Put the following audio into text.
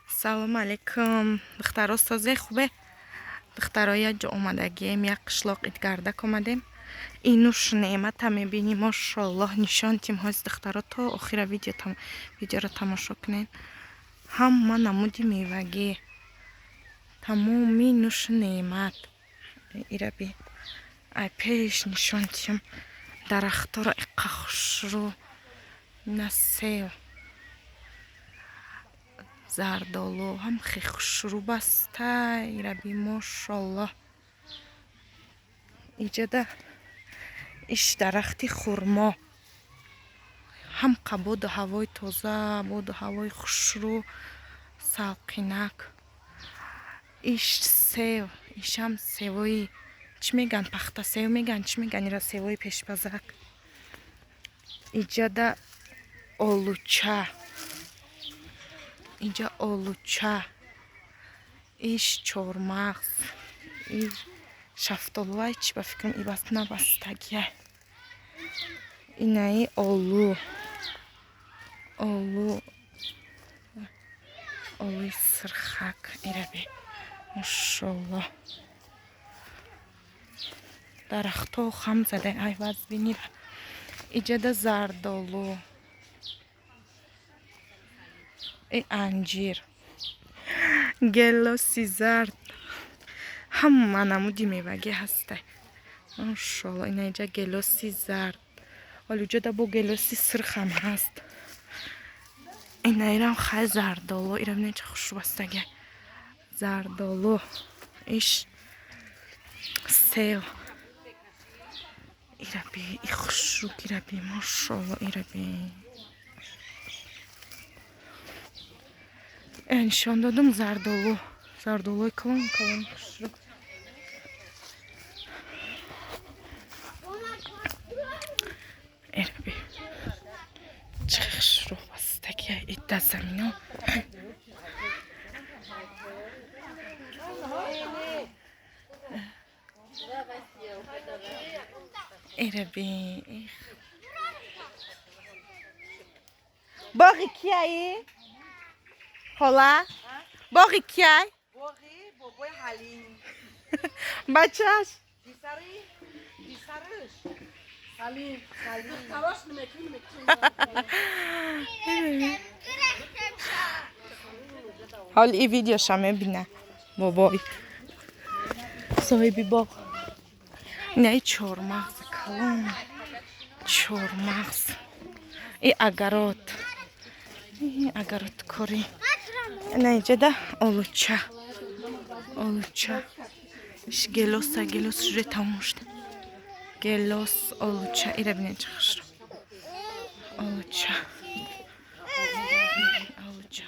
Салому алейкум, духтаро, созе, хубе? Духтаро, як ҷо омадагием, як қишлоқ Идгардак омадем. Инуш неъмата мебинӣ, мошоаллоҳ, нишон тим ҳози, духтаро, то охира видеоро тамошо кунед. Ҳама намуди мевагӣ, тамоми нушу неъмат. Ираби, ай пеш нишон тим дарахторо, иққа хушрӯ. На сев, зардолу ҳам хе хушрӯ баста. Ираби, мошоаллоҳ. Иҷода иш дарахти хурмо, ҳам боду ҳавои тоза, боду ҳавои хушрӯ, салқинак. Иш сев, ишам севои чӣ меган, пахта сев меган, чӣ меган ира, севои пешпазак. Иҷода олуча, инҷа олуча, иш чормағз, иш шафтолувай, чӣ, ба фикрам, и бас набастагия. Инаи олу, олу, олуи сирхак. Ираби, мошоаллоҳ, дарахтҳо хам зада, айваз бинира. Иҷода зардолу, и анҷир, гелоси зард, ҳама намуди мевагӣ ҳаста, мошоалло. Ина иҷа гелоси зард, вале уҷода бо гелоси сирхам ҳаст. Инаирам хай зардолу, ирам не, чӣ хушрӯ бастага зардолу. Иш сев, ираби, и хушрӯ, ираби, мошоалло, ираби. Нишон додум зардолу, зардолуи калон калон, хушрӯ. Ираби, чӣ хушрӯ бастагия ида замино. Ираби, боғи кияи, хола, боғи кияй? Боғи бобои Ҳалим. Бачаш. Писари, писараш Салим, Салим. Ҳол и видеоша мебина бобой соҳиби боғ. Инаи чормағзи калон, чормағз, и агарот, и агароткорӣ. Ина иҷода олуча, олуча, иш гелоса, гелос уже тамом шуда. Гелос, олуча, ира бинед, чӣ хушрӯ олуча, олуча.